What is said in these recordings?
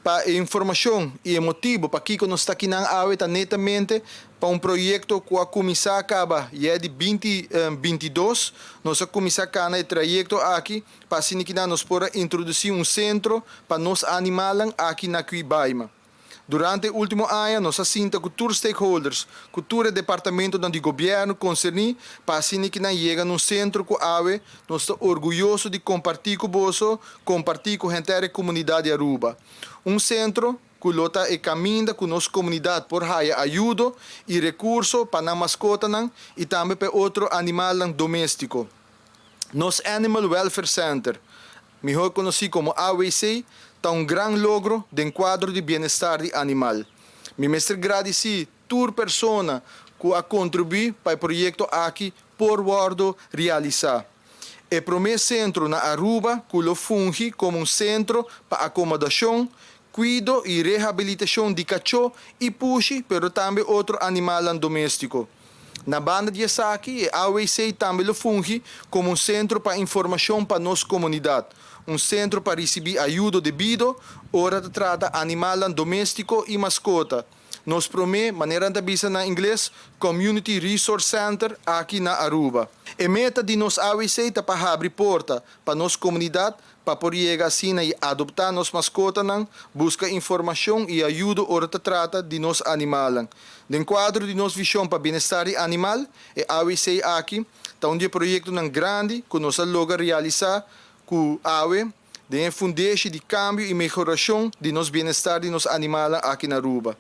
Pa informacion y e motibo pakico nos ta akinan awe ta netamente pa un proyecto cu a cuminsa caba ya di 2022. Nos a cuminsa cana e trayecto aki pa asina cu nos por introduci un centro pa nos animalnan aki na Cuibaima. Durante e ultimo aña, nos a sinta cu tur stakeholders, cu tur departamento di gobierno concerni, pa asina cu nos yega na un centro cu awe nos ta orguyoso di comparti cu boso, comparti cu henter e comunidad di Aruba. Un centro cu lo ta e caminda cu nos comunidad por haya ayudo y recurso pa nan mascotanan y tambe pa otro animal domestico. Nos Animal Welfare Center, miho conoci como AWC, ta un gran logro den cuadro di bienestar di animal. Mi mester gradici tur persona cu a contribui pa e proyecto aki por wordo realisa. E prome centro na Aruba cu lo fungi como un centro pa acomodacion, cuido y rehabilitacion di cacho y pushi, pero tambe otro animal domestico. Na banda di esaki, e AWC tambe lo fungi como un centro pa informacion pa nos comunidad, un centro pa ricibi ayudo debido ora ta trata animal domestico y mascota. Nos prome, manera ta bisa na ingles, Community Resource Center aki na Aruba. E meta di nos AWC ta pa habri porta pa nos comunidad pa por yega asina y adopta nos mascotanan, busca informacion y ayudo ora ta trata di nos animalnan. Den cuadro di nos vision pa bienestar di animal, e AWC aki ta un proyecto grandi cu nos a logra realisa cu awe den fundeshi di cambio y mehoracion di nos bienestar di nos animalnan aki na Aruba.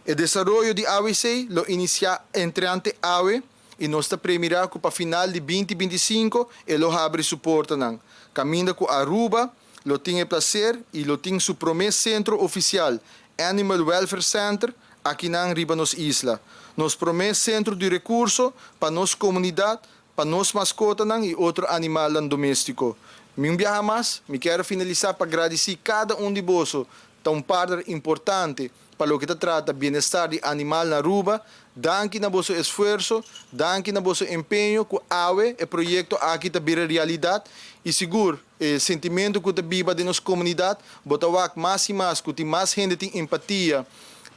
E desaroyo di AWC lo inicia entrante awe y nos ta premira cu pa final di 2025 e lo habri su portanan. Caminda cu Aruba lo tin e placer y lo tin su prome centro oficial, Animal Welfare Center, aki na riba nos isla. Nos prome centro di recurso pa nos comunidad, pa nos mascotanan y otro animal domestico. Mi un biaha mas, mi kier finalisa pa gradici cada un di boso, ta un partner importante pa loke ta trata bienestar di animal na Aruba. Danki na boso esfuerso, danki na boso empeño, cu awe e proyecto aki ta bira realidad y sigur, e sentimento cu ta biba den nos comunidad, bo ta wak mas y mas, cu tin mas hende tin empatia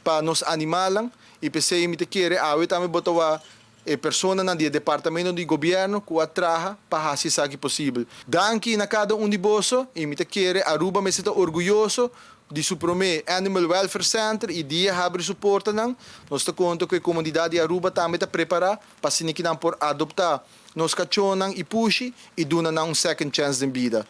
pa nos animalnan y pesey mi ta kere awe tambe bo ta wak e personanan di departamento di gobierno cu a traha pa haci esaki posibel. Danki na cada un di boso y mi ta kere Aruba mester ta orguyoso di su prome Animal Welfare Center y dia habri su portanan. Nos ta conta cu e comunidad di Aruba tambe ta prepara pa asina cu nan por adopta nos cachonan y pushi y duna nan un second chance den bida.